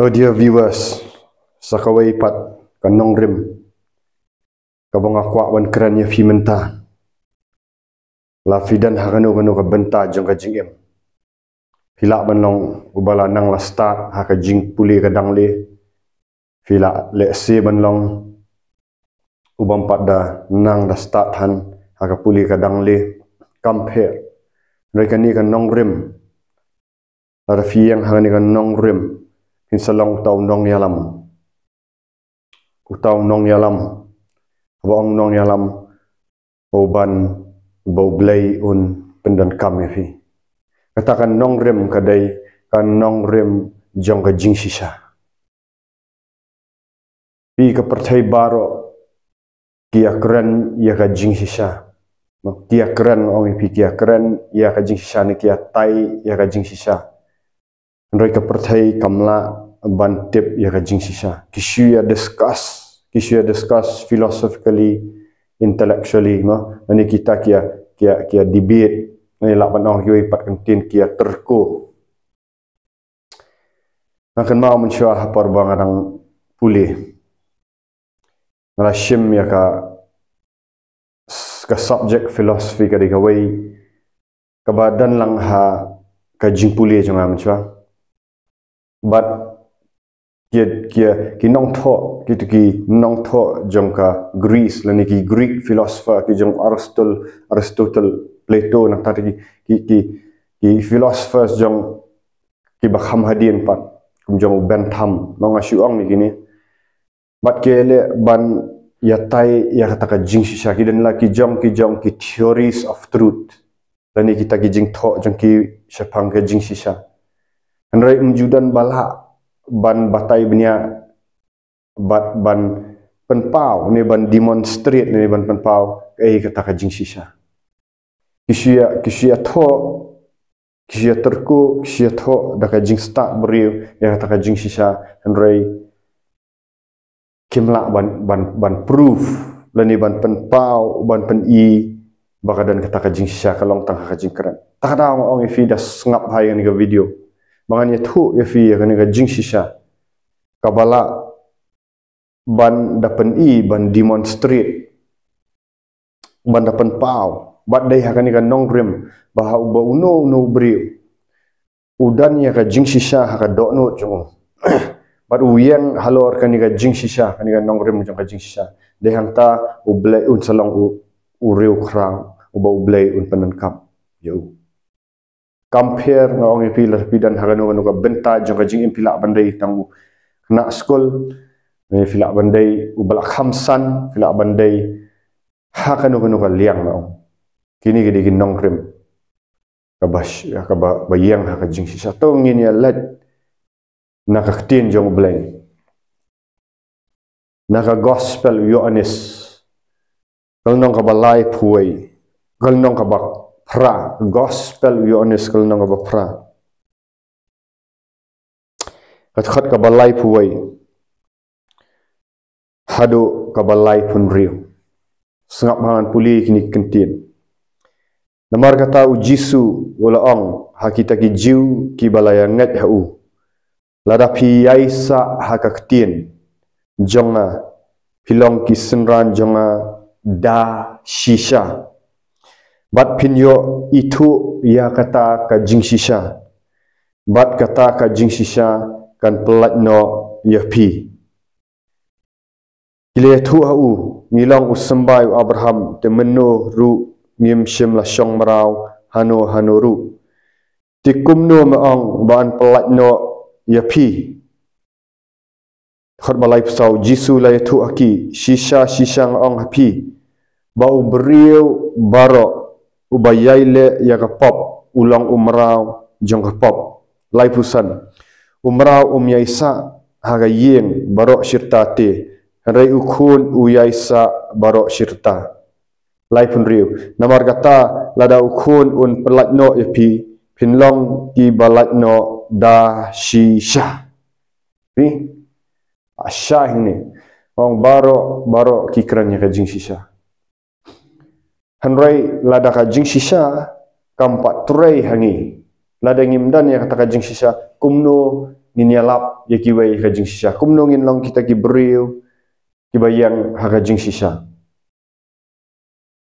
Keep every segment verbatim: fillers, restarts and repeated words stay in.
Oh dear viewers, sa kawei pat ka nongrim kaba nga kwah ban kren ïa phi mynta. La phi don ha kano kano ka bynta jong ka jingim, phi lah ban long uba la nang la stad ha ka jingpule ka dangle. Phi lah lehse ban long u bym pat da nang da stad than ha ka pule ka dangle. Kam pher. Hynrei kane ka nongrim, lada phi ïeng ha kane ka nongrim, phin sa long uta u nongïalam. Uta u nongïalam. Haba ong nongïalam, uban, uba U Blei un pyndonkam ïa phi. Kata ka nongrim ka dei ka nongrim jong ka jingshisha. Phi, ka pyrthei baroh ki ïakren ïa ka jingshisha. Ki ïakren, ong ïa phi, ki ïakren ïa ka jingshisha ne ki ïatai ïa ka jingshisha. Hynrei ka pyrthei kam lah ban tip ïa ka jingshisha. Ki shu ïa discuss, ki shu ïa discuss philosophically, intellectually, mo. Lane kita ki ïa, ki ïa, ki ïa debate, lane lah ban ong kiwei pat ka ktien, ki ïa tyrko. Nga kynmaw mynshuwa ha por ba nga dang pule, nga la shim ïa ka, ka subject philosophy, ka dei kawei kaba don lang ha ka jingpule jong nga mynshuwa. Bad ki, ki, ki nongthoh, kito ki nongthoh jong ka Greece, lane ki Greek philosopher, ki jong Aristotle, Aristotle, Plato, nangta ki, ki, ki, ki philosophers jong kiba kham hadien pat, kum jong u Bentham, mo, nga shu ong ïa kine. Bad ki leh ban ïatai ïa kata ka jingshisha, ki don la ki jong, ki jong ki theories of truth, lane kita ki jingthoh jong ki shaphang ka jingshisha. Hynrei ym ju don ba lah ban batai bniah, bad ban pynpaw, ne ban demonstrate, ne ban pynpaw kaei kata ka jingshisha. Ki shu ïa, ki shu ïa thoh, ki shu ïa tyrko, ki shu ïa thoh da ka jingstad briew ïa kata ka jingshisha, hynrei kim lah ban, ban, ban prove, lane ban pynpaw, ban pyni ba ka don kata ka jingshisha, ka long tang ha ka jingkren. Te kata nga ong ïa phi, da sngap ha ïa kane ka video, ba ngan ïathuh ïa phi ïa kane ka jingshisha kaba lah ban da pyni, ban demonstrate, ban da pynpaw. Bad dei ha kane ka nongrim ba ha uba uno uno u briew u don ïa ka jingshisha ha ka dohnud jong u, bad u ïeng halor kane ka jingshisha, kane ka nongrim jong ka jingshisha, dei hangta U Blei un sa long u, u riewkhraw uba U Blei un pyndonkam ïa u. Kam pher, nga ong ïa phi, lada phi don ha kano kano ka bynta jong ka jingim, phi lah ban dei tang u khynnah skul, eh, phi lah ban dei uba la kham san, phi lah ban dei ha kano kano ka liang, nga ong. Kine ki dei ki nongrim kaba sh-, kaba, ba ïeng ha ka jingshisha. To ngin ïa leit na ka ktien jong U Blei, na ka Gospel u Ïoannis, ka lynnong kaba laiphew wei, ka lynnong kaba phra. Gospel u Ïoannis, ka lynnong kaba phra, ka dkhot kaba laiphew wei haduh kaba laiphew hynriew. Sngap ha ngan pule kine ki ktien. Namar kata u Jisu u la ong ha kita ki Jiw kiba la ïangeit ha u, lada phi ïaisah ha ka ktien jong nga, phi long ki synran jong nga da shisha, bad phin ïoh ithuh ïa kata ka jingshisha, bad kata ka jingshisha kan pyllait noh ïa phi. Ki la ïathuh ha u, ngi long u symbai u Abraham, te mynno ruh ngim shym la shong mraw hano hano ruh. Te kumno me ong ba yn pyllait noh ïa phi? Dkhot ba laiphew saw, Jisu la ïathuh ha ki, shisha shisha nga ong ha phi, ba u briew baroh uba ïai leh ïa ka pop u long u mraw jong ka pop. Laiphew san, u mraw um ïaisah ha ka ïing baroh shirta te, hynrei u khun u ïaisah baroh shirta. Laiphew hynriew, namar kata lada u khun un pyllait noh ïa phi, phin long kiba lait noh da shisha. Phi, a shisha hangne, ong baroh, baroh ki kren ïa ka jingshisha. Hynrei lada ka jingshisha kam pat trei ha ngi, lada ngim don ïa kata ka jingshisha, kumno ngin ïalap ïa kiwei ka jingshisha. Kumno ngin long kita ki briew kiba ïeng ha ka jingshisha.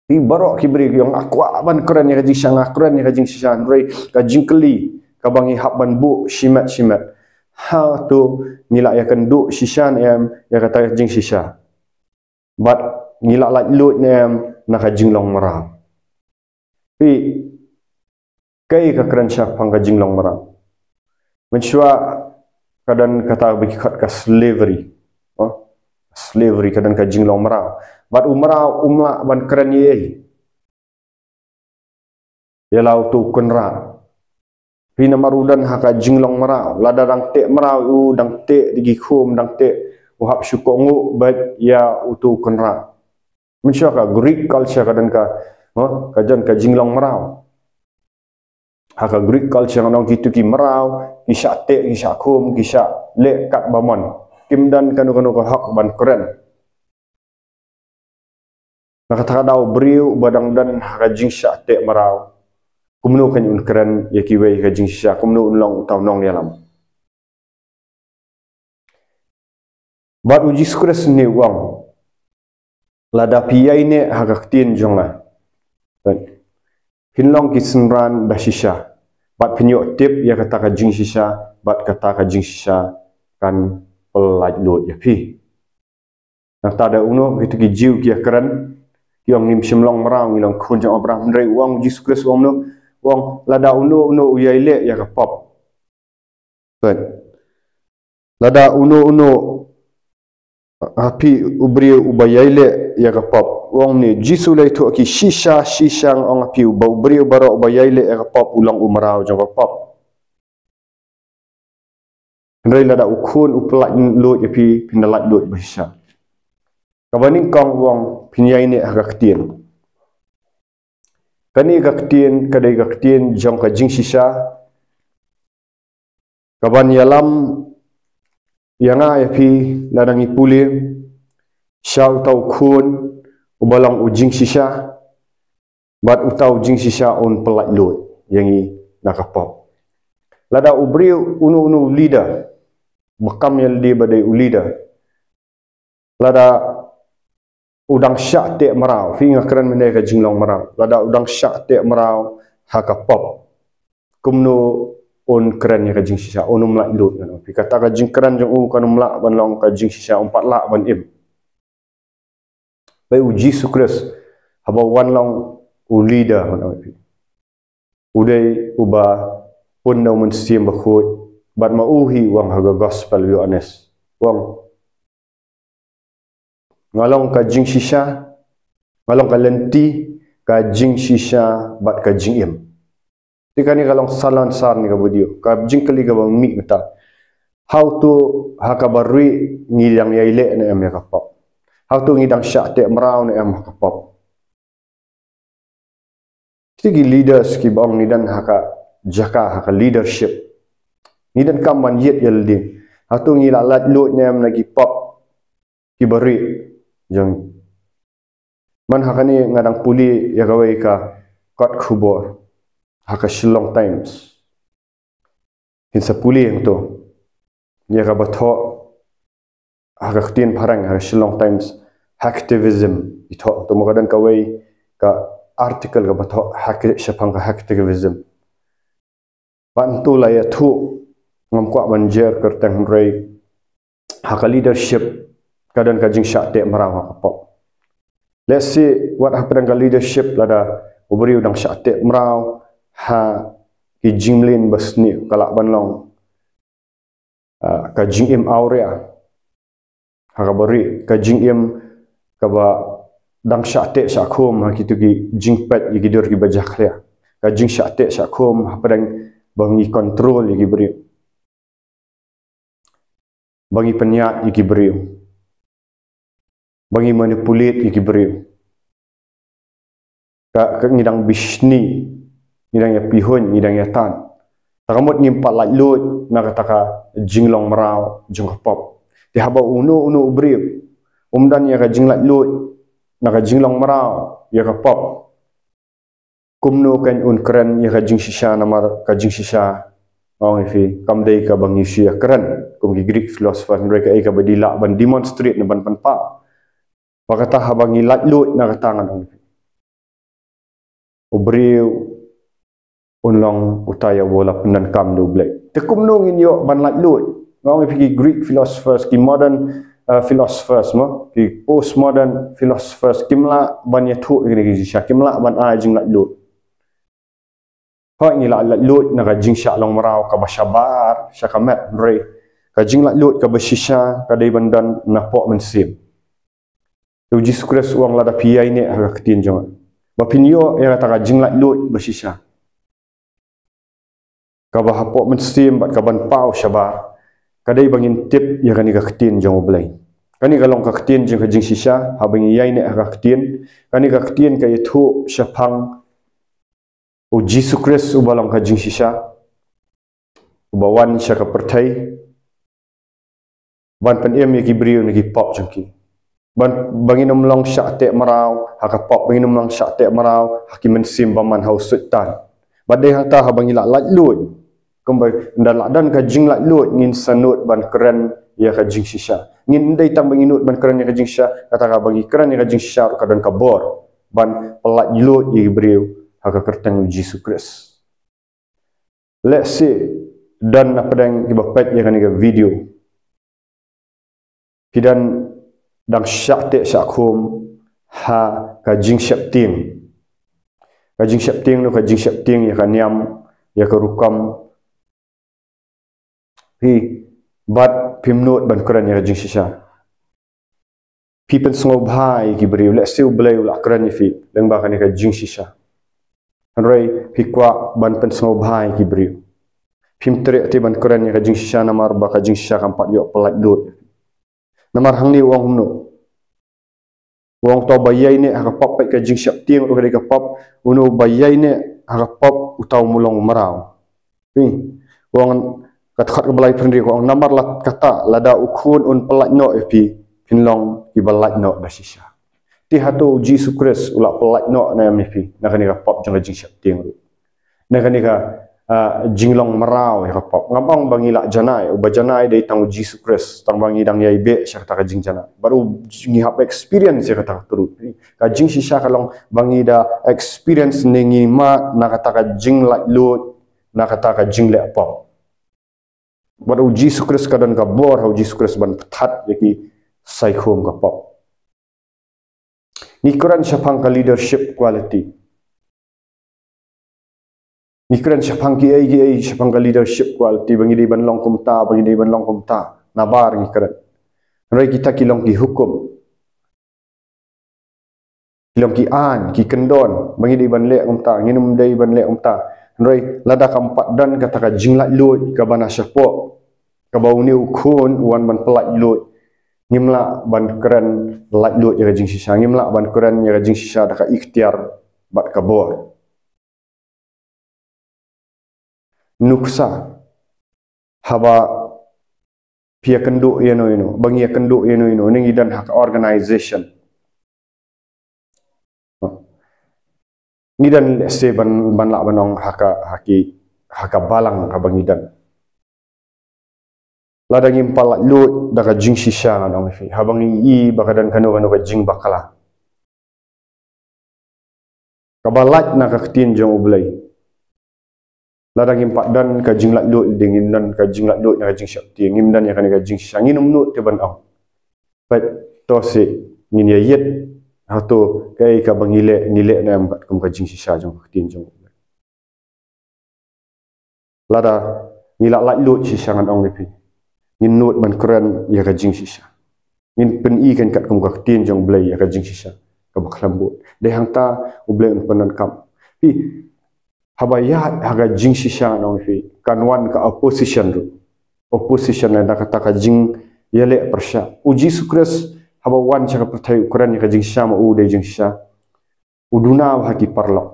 Phi baroh ki briew ki ong, nga kwah ban kren ïa ka jingshisha, nga kren ïa ka jingshisha, hynrei ka jingkylli kaba ngi hap ban buh shimet shimet, hato ngi la ïakynduh shisha ne em ïa kata ka jingshisha? Bad ngi la laitluid ne em na ka jinglong mraw? Phi, kaei ka kren shaphang ka jinglong mraw? Mynshuwa ka don kata ba ki khot ka slavery. Oh? Slavery, ka don ka jinglong mraw. Bad u mraw um lah ban kren ei ei ïa la uto u kynrad. Phi, namar u don ha ka jinglong mraw. Lada dang teh mraw u, dang teh da ki khum, dang teh, u hap shu kohnguh beit ïa uto u kynrad. Mynshuwa ka Greek culture ka don ka, ha, ka don ka jinglong mraw. Ha ka Greek culture ngan ong kito ki mraw ki shah teh, ki shah khum, ki shah leh katba mon. Kim don kano kano ka hok ban kren. Na kata ka daw, briew ba dang don ha ka jingshah teh mraw, kumno kan un kren ïa kiwei ka jingshisha? Kumno un long uta u nongïalam? Bad u Jisu Khrist ne u ong, lada phi ïaineh ha ka ktien jong nga, phin long ki synran ba shisha, bad phin ïoh tip ïa kata ka jingshisha, bad kata ka jingshisha kan pyllait luid ïa phi. Nangta da uno, kito ki Jiw ki ïakren, ki ong, ngim shym long mraw, ngi long khun jong Abraham. Hynrei u ong, u Jisu Khrist u ong, u ong, lada uno uno u ïaileh ïa ka pop. Lada uno uno ha phi u briew uba ïaileh ïa ka pop, u ong ne, Jisu u la ïathuh ha ki, shisha shisha nga ong ha phi, uba u briew baroh uba ïaileh ïa ka pop u long u mraw jong ka pop. Hynrei lada u Khun u pyllait luid ïa phi, phin da lait luid ba shisha. Kaba nyngkong u ong, phin ïaineh ha ka ktien. Kane ka ktien ka dei ka ktien jong ka jingshisha, kaban ïalam ïa nga ïa phi lada ngi pule sha uta u Khun uba long u jingshisha, bad uta u jingshisha un pyllait luid ïa ngi na ka pop. Lada u briew, uno uno u leader, ba kam ïa lade ba dei u leader, lada u dang shah teh mraw, phi, nga kren mynne ka jinglong mraw, lada u dang shah teh mraw ha ka pop, kumno un kren ïa ka jingshisha? Un ym lait luid, ngan ong ïa phi. Kata ka jingkren jong u kan ym lah ban long ka jingshisha, um pat lah ban im. Peit, u Jisu Khrist haba u wan long u leader, ngan ong ïa phi, u dei uba pun da u Mynsiem Bakhuid, bad ma u hi u ong ha ka Gospel u Ïoannis, u ong, nga long ka jingshisha, nga long ka lynti, ka jingshisha bad ka jingim. Te kane ka long salonsar ne ka video, ka jingkylli kaba mih mynta. Hato ha kaba rieh ngi dang ïaileh ne em ïa ka pop? Hato ngi dang shah teh mraw ne em ha ka pop? Kita ki leaders kiba ong ngi don ha ka jaka, ha ka leadership, ngi donkam ban ïit ïa lade. Hato ngi la lait luid ne em na ki pop kiba rieh jong ngi? Man ha kane nga dang pule ïa kawei ka kot khubor ha ka Shillong Times. Phin sa pule hangto ïa kaba thoh ha ka ktien phareng, ha ka Shillong Times, hacktivism i thoh. To mo ka don kawei ka article kaba thoh hack, shaphang ka hacktivism. Bad hangto la ïathuh, ngam kwah ban jer kyrteng, hynrei ha ka leadership ka don ka jingshah teh mraw ha ka pop. Let's say, wat hapdeng ka leadership, lada u briew u dang shah teh mraw ha ki jingmlien basniew, ka lah ban long, ah, ka jingim awria ha kaba rieh, ka jingim kaba dang shah teh shah khum ha kito ki jingpeit ïa ki dur kiba jakhlia, ka jingshah teh shah khum hapdeng ba ngi control ïa ki briew, ba ngi pynïaid ïa ki briew, ba ngi manipulate ïa ki briew. Ka, ka ngi dang bishni, ngi dang ïa pihuiñ, ngi dang ïa tan. Te ka mut ngim pat lait luid na kata ka jinglong mraw jong ka pop. Te haba uno uno u briew um don ïa ka jinglait luid na ka jinglong mraw ïa ka pop, kumno kan un kren ïa ka jingshisha, namar ka jingshisha Ong ïa phi, kam dei kaba ngi shu ïa kren kum ki Greek philosopher, hynrei kaei kaba dei lah ban demonstrate ne ban pynpaw. Ba kata haba ngi laitluid na kata, ngan ong ïa phi, u briew un long uta ïa uba la pyndonkam da U Blei. Te kumno ngin ïoh ban laitluid? Nga ong ïa phi, ki Greek philosophers, ki modern, uh, philosophers mo, ki postmodern philosophers, kim lah ban ïathuh ïa kane ka jingshisha, kim lah ban ai jinglaitluid. Hooid, ngi lah laitluid na ka jingshah long mraw kaba shabar sha ka met, hynrei ka jinglaitluid kaba shisha ka dei ban don napoh mynsiem. Te U Jisu Khrist u ong, lada phi ïaineh ha ka ktien jong nga, ba phin ïoh ïa kata ka jinglaitluid ba shisha, kaba hapoh mynsiem bad kaban paw shabar, ka dei ba ngin tip ïa kane ka ktien jong U Blei. Kane ka long ka ktien jong ka jingshisha, haba ngi ïaineh ha ka ktien, kane ka ktien ka ïathuh shaphang U Jisu Khrist uba long ka jingshisha, uba wan sha ka pyrthei ban pynim ïa ki briew na ki pop jong ki. Ban, ba ngin ym long shah teh mraw ha ka pop, ba ngin ym long shah teh mraw ha ki mynsiem bymman, ha u Soitan. Bad dei hangta haba ngi lah laitluid, kumba ynda lah don ka jinglaitluid, ngin sa nud ban kren ïa ka jingshisha. Ngim dei tang ba ngin nud ban kren ïa ka jingshisha, kata kaba ngi kren ïa ka jingshisha ruh ka don ka bor ban pyllaitluid ïa ki briew ha ka kyrteng U Jisu Khrist. Lehse don na pdeng kiba peit ïa kane ka video, phi don dang shah teh shah khum ha ka jingsheptieng. Ka jingsheptieng, no, ka jingsheptieng ïa ka niam, ïa ka rukom. Phi, bad phim nud ban kren ïa ka jingshisha. Phi pynsngewbha ïa ki briew, lehse U Blei u la kren ïa phi lyngba kane ka jingshisha, hynrei phi kwah ban pynsngewbha ïa ki briew. Phim treh te ban kren ïa ka jingshisha, namar ba ka jingshisha kam pat ïoh pyllaitluid. Namar hangne u ong kumno? U ong, uta uba ïaineh ha ka pop, peit, ka jingsheptieng ruh ka dei ka pop. Uno uba ïaineh ha ka pop, uta u long mraw. Phi, u ong, ka dkhot kaba laiphew hynriew ka ong, namar la kata, lada U Khun un pyllait noh ïa phi, phin long kiba lait noh da shisha. Te hato U Jisu Khrist u la pyllait noh ne em ïa phi na kane ka pop jong ka jingsheptieng ruh, na kane ka, ah, jinglong mraw ïa ka pop? Ngam ong ba ngi lah janai, uba janai dei tang U Jisu Khrist, tang ba ngi dang ïai beh sha kata ka jingjanai. Bad u, ngi hap experience ïa kata ka truth. Ka jingshisha ka long ba ngi da experience ne ngi mad na kata ka jinglaitluid, na kata ka jingleh pop. Bad U Jisu Khrist, ka don ka bor ha U Jisu Khrist ban pynthat ïa ki saikhum ka pop. Ngi kren shaphang ka leadership quality. Ngi kren shaphang kiei kiei, shaphang ka leadership quality, ba ngi dei ban long kumta, ba ngi dei ban long kumta. Nabar ngi kren. Hynrei kita ki long ki hukum, ki long ki aiñ, ki kyndon, ba ngi dei ban leh kumta, ngin ym dei ban leh kumta. Hynrei lada kam pat don kata ka jinglaitluid kaba na shapoh, kaba une U Khun u wan ban pyllaitluid, ngim lah ban kren laitluid ïa ka jingshisha, ngim lah ban kren ïa ka jingshisha da ka iktiar bad ka bor. Nuksa, haba phi ïakynduh ïano ïano, ba ngi ïakynduh ïano ïano, ne ngi don ha ka organization, ngi don, lehse ban, ban lah ban ong ha ka, ha ki, ha ka balang kaba ngi don. Lada ngim pat laitluid da ka jingshisha, ngan ong ïa phi, haba ngi ïohi ba ka don kano kano ka jingbakla kaba lait na ka ktien jong U Blei, lada ngim pat don ka jinglaitluid, dei ngim don ka jinglaitluid na ka jingsheptieng, ngim don ïa kane ka jingshisha, ngin ym nud te ban ong, peit, to sih, ngin ïa ïit, hato kaei kaba ngi leh, ngi leh ne em katkum ka jingshisha jong ka ktien jong U Blei? Lada ngi la laitluid shisha, ngan ong ïa phi, ngin nud ban kren ïa ka jingshisha. Ngin pyni kein katkum ka ktien jong U Blei ïa ka jingshisha kaba khlem bud. Dei hangta U Blei un pyndonkam. Phi, haba ïaid ha ka jingshisha, ngan ong ïa phi, kan wan ka opposition ruh. Opposition na kata ka jingïaleh pyrshah. U Jisu Khrist haba wan sha ka pyrthei, u kren ïa ka jingshisha, ma u dei jingshisha, u duna bha ha ki paralok.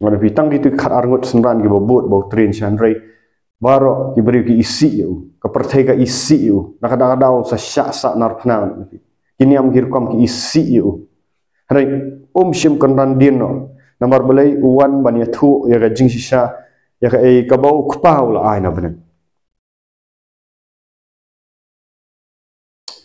Ngan ong ïa phi, tang kito ki khatar ngut synran kiba bud ba u train sha, hynrei baroh ki briew ki isih ïa u, ka pyrthei ka isih ïa u. Na ka daw ka daw sa shah sah nar pnang, ki niam ki rukom ki isih ïa u. Hynrei um shym kynran dien noh. Namar balei? U wan ban ïathuh ïa ka jingshisha ïa kaei kaba u Kpa u la ai na bneng.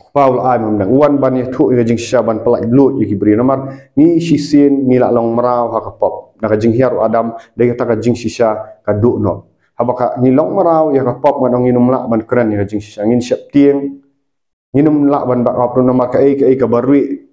U Kpa u la ai na bneng. U wan ban ïathuh ïa ka jingshisha, ban pyllait luid ïa ki briew. Namar ngi shisien ngi la long mraw ha ka pop. Na ka jinghiar u Adam, dei kata ka jingshisha ka duh noh. Haba ka ngi long mraw ïa ka pop, ngan ong ngin ym lah ban kren ïa ka jingshisha. Ngin sheptieng. Ngin ym lah ban back up ruh namar kaei kaei kaba rieh,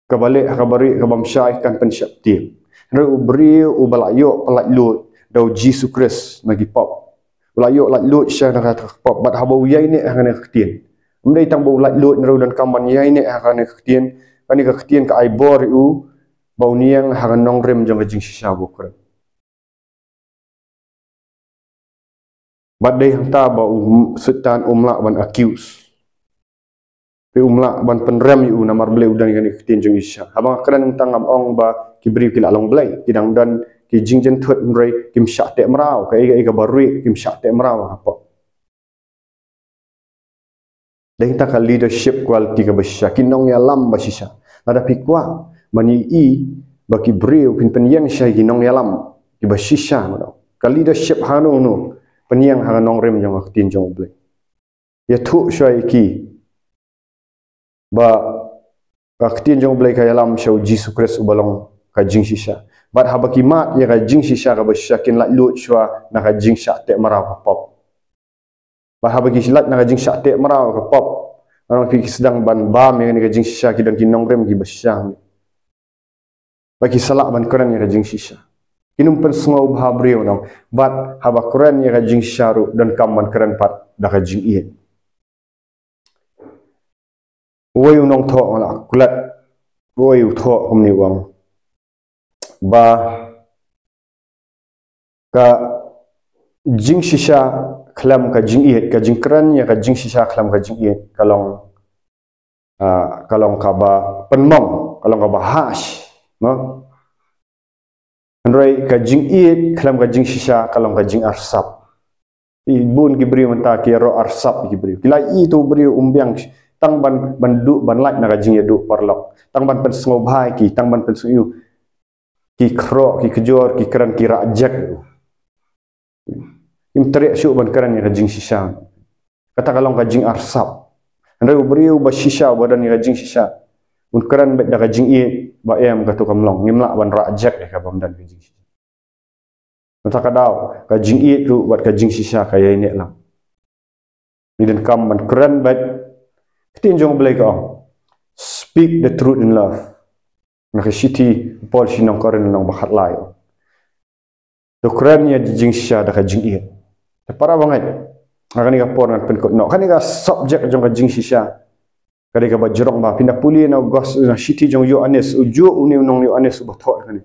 kaba leh ha kaba rieh, kaba ym shai kan pynsheptieng. Hynrei u briew uba la ïoh pyllait luid da u Jisu Khrist na ki pop. U la ïoh lait luid sha na ka pop. Bad haba u ïaineh ha kane ka ktien, ym dei tang ba u lait luid, hynrei u donkam ban ïaineh ha kane ka ktien. Kane ka ktien ka ai bor ïa u ba un ïeng ha ka nongrim jong ka jingshisha ba u kren. Bad dei hangta ba u Soitan um lah ban accuse. Te um lah ban pynrem ïa u namar Blei u don ïa kane ka ktien jong ka jingshisha. Haba nga kren hangta ngam ong ba ki briew ki la long blei, ki dang don ki jingjynthut, hynrei kim shah teh mraw, kaei kaei kaba rieh kim shah teh mraw ha ka pop. Dei hangta ka leadership quality kaba shisha, ki nongïalam ba shisha. Lada phi kwah ban ïohi ba ki briew kin pynïeng sha ki nongïalam kiba shisha, mano, ka leadership hangno hangno, pynïeng ha ka nongrim jong ka ktien jong u Blei. Ïathuh shuwa ïa ki ba ka ktien jong u Blei ka ïalam sha u Jisu Khrist uba long ka jingshisha. Bad haba ki mad ïa ka jingshisha kaba shisha, kin lait luid shuwa na ka jingshah teh mraw ka pop. Bad haba ki lait na ka jingshah teh mraw ka pop, ngan ong ïa phi, ki sdang ban bam ïa kane ka jingshisha, ki don ki nongrim kiba shisha. Bad ki sa lah ban kren ïa ka jingshisha. Kin ym pynsngewbha briew, nong. Bad haba kren ïa ka jingshisha ruh donkam ban kren pat da ka jingïeit. Uwei u nongthoh nga la klet, uwei u thoh kumne u ong ba ka jingshisha khlem ka jingïeit, ka jingkren ïa ka jingshisha khlem ka jingïeit, ka long, ah, ka long kaba pynmong, ka long kaba harsh, no? Hynrei ka jingïeit khlem ka jingshisha ka long ka jingarsap. Bun ki briew mynta ki ïaroh arsap ïa ki briew. Ki la ïohi ïa u briew um biang, tang ban, ban duh, ban lait na ka jingïaduh paralok, tang ban pynsngewbha ïa ki, tang ban pynsngew, ki khroh, ki kjor, ki kren, ki rajek. Kim treh shuh ban kren ïa ka jingshisha. Kata ka long ka jingarsap. Hynrei u briew ba shisha, uba don ïa ka jingshisha, un kren beit da ka jingïeit, ba em, kato kam long. Ngim lah ban rajek ïa kaba ym don ka jingshisha. Mynta ka daw, ka jingïeit ruh bad ka jingshisha ka ïaineh lang. Ngi donkam ban kren beit. Ka ktien jong u Blei ka ong, "Speak the truth in love." Na ka shithi u Paul sha ki nong Korinth, lynnong ba khatlai, to kren ïa ka jingshisha da ka jingïeit. Te para bangeit, ha kane ka por ngan pynkut noh kane ka subject jong ka jingshisha. Ka dei kaba jrong bha. Phin da pule na u gos, na shithi jong u Ïoannis, u juh une u nong Ïoannis uba thoh kane.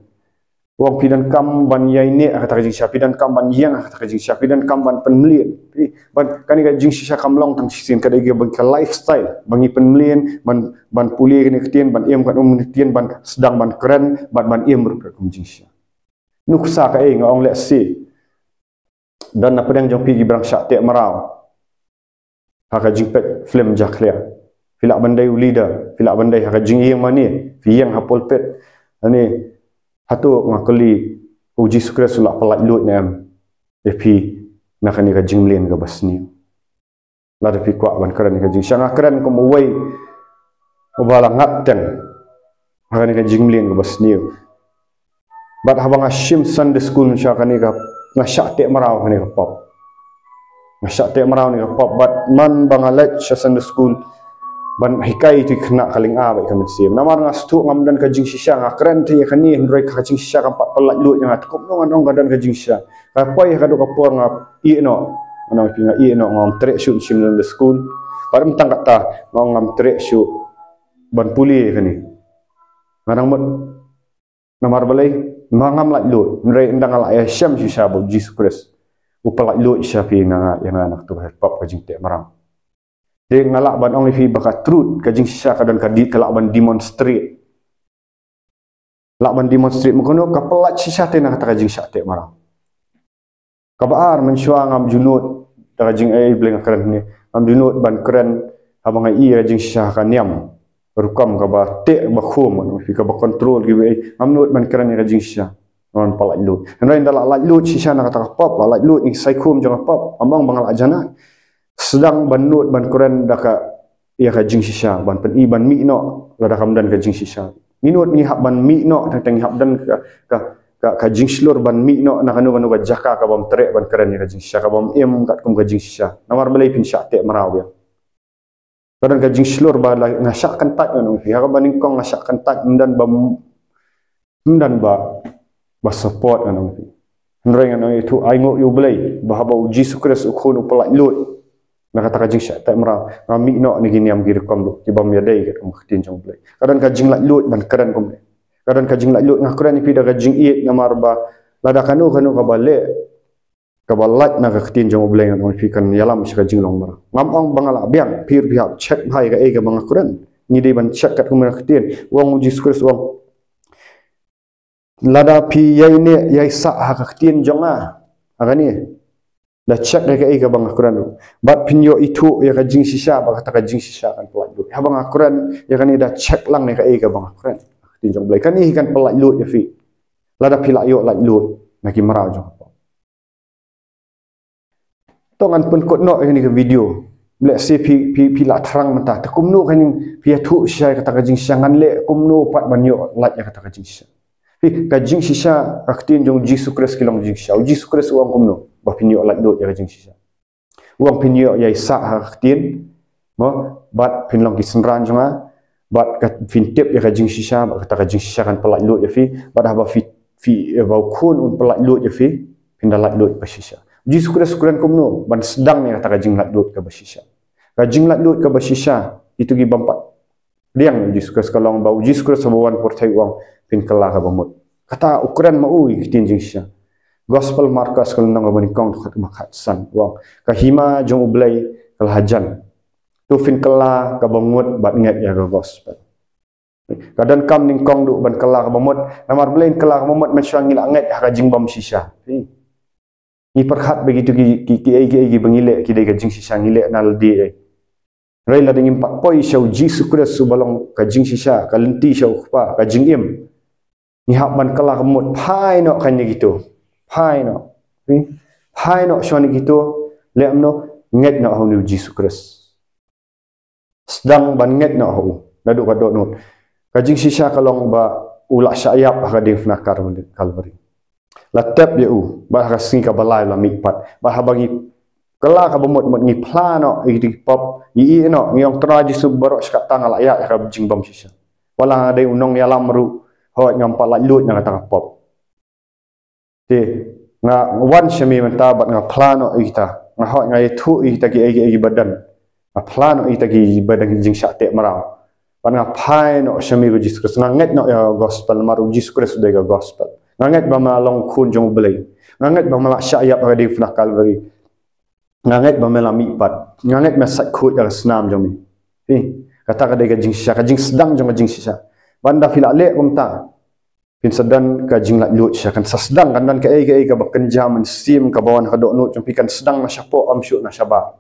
U ong phi donkam ban ïaineh ha kata ka jingshisha, phi donkam ban ïeng ha kata ka jingshisha, phi donkam ban pynmlien. Phi, ban, kane ka jingshisha kam long tang shisien, ka dei kaba ka lifestyle ba ngi pynmlien, ban, ban pule kane ka ktien, ban im katkum kane ka ktien, ban sdang ban kren, ban, ban im ruh katkum jingshisha. Nuksa kaei nga ong lehse don na pdeng jong phi kiba dang shah teh mraw ha ka jingpeit film jakhlia. Phi lah ban dei u leader, phi lah ban dei ha ka jingïeng mane, phi ïeng ha pulpit. Ani, hato nga kylli, u Jisu Khrist u la pyllait luid ne em ïa phi na kane ka jingmlien kaba sniew? Lada phi kwah ban kren ïa ka jingshisha, nga kren kum uwei uba la ngat teng ha kane ka jingmlien kaba sniew. Bad haba nga shim Sunday school, sha kane ka, nga shah teh mraw kane ka pop. Nga shah teh mraw kane ka pop. Bad man ba nga leit sha Sunday school ban hikai ïa ki khynnah, ka lynga bad ka mynsiem. Namar nga sngewthuh ngam don ka jingshisha, nga kren te ïa kane, hynrei ka jingshisha kam pat pyllait luid ïa nga. Te kumno ngan ong ka don ka jingshisha? Ka poi ha kato ka por nga ïeh noh, nga ong phi, nga ïeh noh, ngam treh shuh shim Sunday school. Bad ym tang katta, nga ong ngam treh shuh ban pule kane. Nga dang mut namar balei? Namar ngam lait luid. Hynrei ynda nga la ïashem shisha ba u Jisu Khrist u pyllait luid shisha phi, nga, nga, ïa nga na kato ka pop, ka jingteh mraw. Te nga lah ban ong ïa phi ba ka truth, ka jingshisha ka don ka di, ka lah ban demonstrate. Lah ban demonstrate, ma kumno ka pyllait shisha te na kata ka jingshah teh mraw. Kaba ar, mynshuwa ngam ju nud, da ka jingaiei Blei nga kren hangne, ngam ju nud ban kren haba nga ïohi ïa ka jingshisha ka niam. Rukom kaba teh ba khum, phi, kaba control kiwei, ngam nud ban kren ïa ka jingshisha. Namar pynlaitluid. Hynrei ynda la laitluid shisha na kata ka pop, la laitluid ïa ki saikhum jong ka pop, ym ong ba nga la janai. Sdang ban nud ban kren da ka, ïa ka jingshisha, ban pyni ban mih noh lada kam don ka jingshisha. Ngi nud ngi hap ban mih noh, tang tang ngi hap don ka, ka, ka, ka jingshlur ban mih noh na kano kano ka jaka ka bym treh ban kren ïa ka jingshisha, ka bym im katkum ka jingshisha. Namar balei phin shah teh mraw biang. Ka don ka jingshlur ba la nga shah kyntait, ngan ong ïa phi. Ha kaba nyngkong nga shah kyntait, ym don ba, ym don ba, ba support, ngan ong ïa phi. Hynrei ngan ong ïathuh, ai nguh ïa U Blei ba haba U Jisu Khrist U Khun u pynlaitluid na kata ka jingshah teh mraw, nga mih noh na ki niam ki rukom ruh ki bym ïadei katkum ka ktien jong U Blei. Ka don ka jinglaitluid ban kren kumne. Ka don ka jinglaitluid, nga kren ïa phi da ka jingïeit namar ba lada kano kano kaba leh kaba lait na ka ktien jong U Blei, ngan ong ïa phi, kan ïalam sha ka jinglong mraw. Ngam ong ba nga lah biang, phi ruh phi hap check bha ïa kaei kaba nga kren. Ngi dei ban check katkum ka ktien. U ong, U Jisu Khrist u ong, lada phi ïaineh ïaisah ha ka ktien jong nga, ha kane, da check ïa kaei kaba nga kren ruh. Bad phin ïoh ithuh ïa ka jingshisha, ba kata ka jingshisha kan pynlaitluid. Haba nga kren ïa kane, da check lang ïa kaei kaba nga kren. Ka ktien jong U Blei, kane hi kan pynlaitluid ïa phi. Lada phi lah ïoh laitluid na ki mraw jong ka pop. To ngan pynkut noh ïa kane ka video. Lehse phi, phi, phi lah thrang mynta, te kumno kan phi ïathuh shisha ïa kata ka jingshisha, ngan leh kumno pat ban ïoh lait ïa kata ka jingshisha. Phi, ka jingshisha, ka ktien jong U Jisu Khrist ki long jingshisha. U Jisu Khrist u ong kumno ba phin ïoh laitluid ïa ka jingshisha. U ong phin ïoh ïaisah ha ka ktien, mo, bad phin long ki synran jong nga, bad ka, phin tip ïa ka jingshisha, bad kata ka jingshisha kan pynlaitluid ïa phi, bad haba phi, phi, eh, ba U Khun un pynlaitluid ïa phi, phin da laitluid bashisha. U Jisu Khrist u kren kumno ban sdang ïa kata ka jinglaitluid kaba shisha. Ka jinglaitluid kaba shisha, kito ki bym pat pdiang ïa U Jisu Khrist, ka long ba U Jisu Khrist haba wan pyrthei u ong, phin kylla kaba mut. Kata u kren ma u ïa ka ktien jingshisha. Gospel Markos ka lynnong kaba nyngkong, dkhot kaba khatsan, u ong, ka hima jong U Blei ka la hajan. To phin kylla kaba mut bad ngeit ïa ka gospel. Ka donkam nyngkong duh ban kylla kaba mut. Namar balei ngin kylla kaba mut? Mynshuwa ngi la ngeit ha ka jingbymshisha. Ngi pyrkhat ba kito ki, ki, kiei kiei kiba ngi leh ki dei ka jingshisha, ngi leh na lade ei. Hynrei lada ngim pat poi sha U Jisu Khrist uba long ka jingshisha, ka lynti sha U Kpa, ka jingim, ngi hap ban kylla kaba mut, phai noh kane kito. Phai noh. Phai noh shwa na kito, leh kumno? Ngeit noh ha une U Jisu Khrist. Sdang ban ngeit noh ha u naduh ka dohnud. Ka jingshisha ka long ba u la shah ïap ha ka diengphna Kal-, Kalbari. La tep ïa u, bad ha ka sngi kaba lai la mihpat. Bad haba ngi kylla kaba mut mut, ngi phla noh ïa kito ki pop, ngi ïeh noh, ngi ong, Trai Jisu, baroh shi katta nga la ïaid ha ka jingbymshisha. Wat la nga dei u nongïalam ruh, hooid, ngam pat laitluid na kata ka pop. Te nga wan sha me mynta bad nga phla noh ïa kita. Nga hooid, nga ïathuh ïa kita kiei kiei kiba don. Nga phla noh ïa kita kiba don ki jingshah teh mraw. Bad nga phai noh sha me, ko Jisu Khrist. Nga ngeit noh ïa ka gospel, namar U Jisu Khrist u dei ka gospel. Nga ngeit ba me la long Khun jong U Blei. Nga ngeit ba me la shah ïap ha ka diengphna Kalbari. Nga ngeit ba me la mihpat. Nga ngeit me sait khuid da ka snam jong me. Phi, kata ka dei ka jingshisha, ka jingsdang jong ka jingshisha. Bad ynda phi la leh kumta, phin sa don ka jinglaitluid shisha, kan sa sdang, kan don kaei kaei kaba kynja mynsiem kaba wan ha ka dohnud jong phi, kan sdang na shapoh, ym shuh na shabar.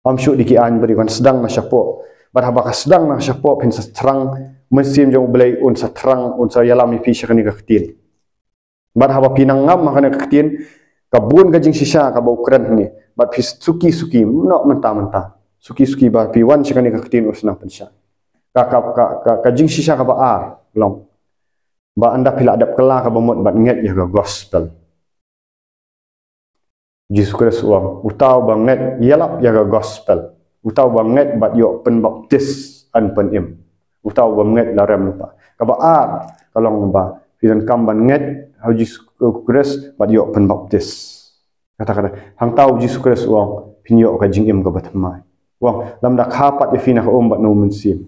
Ym shuh da ki aiñ briew, kan sdang na shapoh. Bad haba ka sdang na shapoh, phin sa thrang, mynsiem jong U Blei un sa thrang, un sa ïalam ïa phi sha kane ka ktien. Bad haba phi nang ngam ha kane ka ktien, ka bun ka jingshisha kaba u kren hangne. Bad phi suki suki noh mynta mynta. Suki suki ba phi wan sha kane ka ktien, u sa nang pynshai. Ka, ka, ka, ka, ka jingshisha kaba ar long ba ynda phi la dep kylla kaba mut bad ngeit ïa ka gospel. Jisu Khrist u ong, uta uba ngeit, ïalap ïa ka gospel, uta uba ngeit bad ïoh pynbaptis yn pynim. Uta uba ngeit la rem lypa. Kaba ar ka long ba phi donkam ban ngeit ha u Jisu Khrist bad ïoh pynbaptis. Kata kata, hangta u Jisu Khrist u ong phin ïoh ka jingim kaba thymmai. U ong, lymda kha pat ïa phi na ka um bad na u Mynsiem,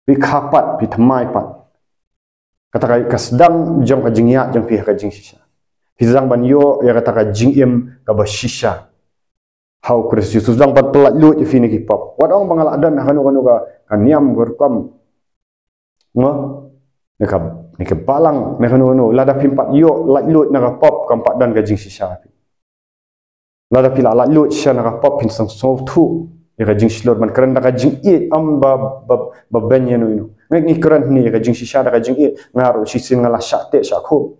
phi kha pat, phi thymmai pat. Kata ka, ka sdang jong ka jingïaid jong phi ha ka jingshisha. Phi sdang ban ïoh ïa kata ka jingim kaba shisha ha u Khrist Jisu. Sdang ban pynlaitluid ïa phi na ki pop. Wat ong ba nga la don ha kano kano ka, ka niam ka rukom, mo, na ka, na ka balang, na kano kano. Lada phim pat ïoh laitluid na ka pop, kam pat don ka jingshisha ha phi. Lada phi la laitluid shisha na ka pop, phin sdang sngewthuh ïa ka jingshlur ban kren da ka jingïeit, ym ba, ba, ba beiñ ïano ïano. Nga ngi kren hangne ïa ka jingshisha da ka jingïeit. Nga ruh shisien nga la shah teh shah khum.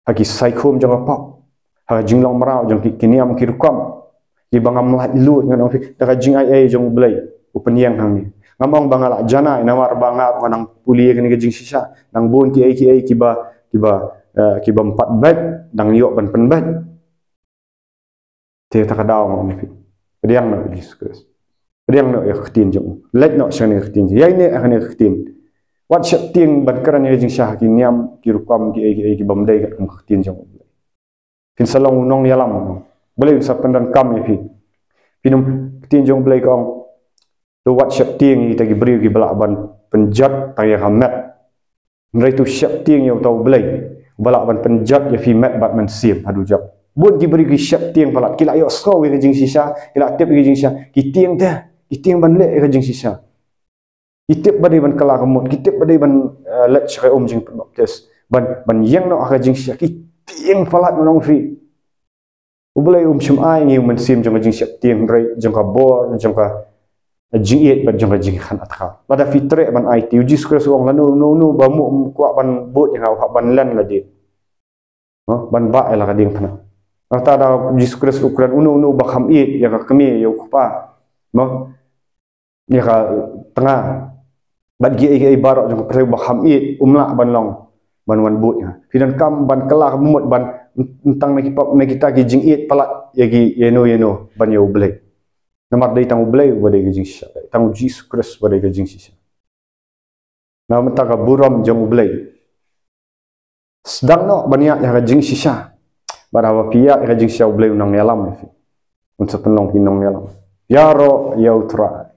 ha ki saikhum jong ka pop, ha ka jinglong mraw jong ki, ki niam ki rukom, kiba ngam laitluid, ngan ong ïa phi, da ka jingaiei jong U Blei u pynïeng hangne. Ngam ong ba nga lah janai namar ba nga ruh nga nang pule ïa kane ka jingshisha, nang bun kiei kiei kiba, kiba, eh, kiba ym pat beit, dang ïoh ban pynbeit. Te kata ka daw nga ong ïa phi, pdiang noh ïa U Jisu Khrist. Pdiang noh ïa ka ktien jong u. Leit noh sha kane ka ktien, ïaineh ha kane ka ktien. Wat sheptieng ban kren ïa ka jingshisha ha ki niam ki rukom kiei kiei kibym dei katkum ka ktien jong U Blei. Phin sa long u nongïalam. U Blei un sa pyndonkam ïa phi. Phin ym, ka ktien jong U Blei ka ong, to wat sheptieng ïa kita ki briew kiba lah ban pynjot tang ïa ka met. Hynrei to sheptieng ïa uta U Blei uba lah ban pynjot ïa phi met bad mynsiem haduh jong. Bun ki briew ki sheptieng palat, ki la ïohsngew ïa ka jingshisha, ki la tip ïa ka jingshisha, ki tieng te, ki tieng ban leh ïa ka jingshisha. Ki tip ba dei ban kylla ka mut, ki tip ba dei ban, eh, leit sha ka um jingpynbaptis, ban, ban ïeng noh ha ka jingshisha, ki tieng palat, ngan ong ïa phi. U Blei um shym ai ngi u mynsiem jong ka jingsheptieng, hynrei jong ka bor, jong ka jingïeit bad jong ka jingkhanatkhar. Lada phi treh ban aiti, U Jisu Khrist u ong, lano uno uno ba mut kwah ban bud ïa nga u hap ban len lade, ha, ban bah ïa la ka diengphna. Kata da U Jisu Khrist u kren, uno uno ba kham ïeit ïa ka kmie, ïa u kpa, mo, ïa ka tnga, bad kiei kiei baroh jong ka pyrthei, ba kham ïeit um lah ban long, ban wan bud ïa nga. Phi donkam ban kylla ka mut ban, tang na ki pop, na kita ki jingïeit palat ïa ki ïano ïano, ban ïa U Blei. Namar dei tang U Blei uba dei ka jingshisha, tang U Jisu Khrist uba dei ka jingshisha. Na mynta ka burom jong U Blei. Sdang noh ban ïaid ha ka jingshisha. Bad haba phi ïaid ha ka jingshisha, U Blei un nang ïalam ïa phi. Un sa pynlong phi nongïalam. Ïaroh ïa U Trai.